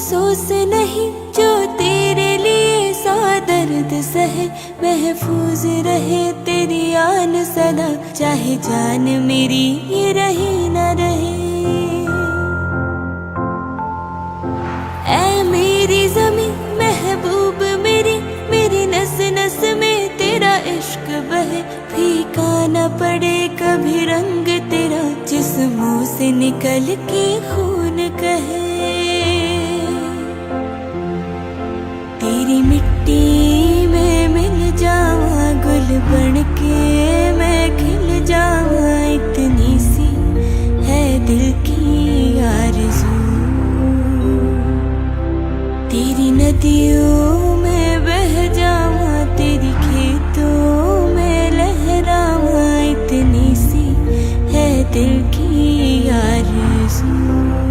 अफसोस नहीं जो तेरे लिए सौ दर्द सहे, महफूज रहे तेरी आन सदा, चाहे जान मेरी ये रहे न रहे। ऐ मेरी ज़मीं महबूब मेरी, मेरी नस नस में तेरा इश्क बहे, फीका न पड़े कभी रंग तेरा, जिस मुंह से निकल के खून कहे। तेरी मिट्टी में मिल जावां, गुल बन के मैं खिल जावां, इतनी सी है दिल की आरज़ू। तेरी नदियों में बह जावां, तेरी खेतों में लहरावां, इतनी सी है दिल की आरज़ू।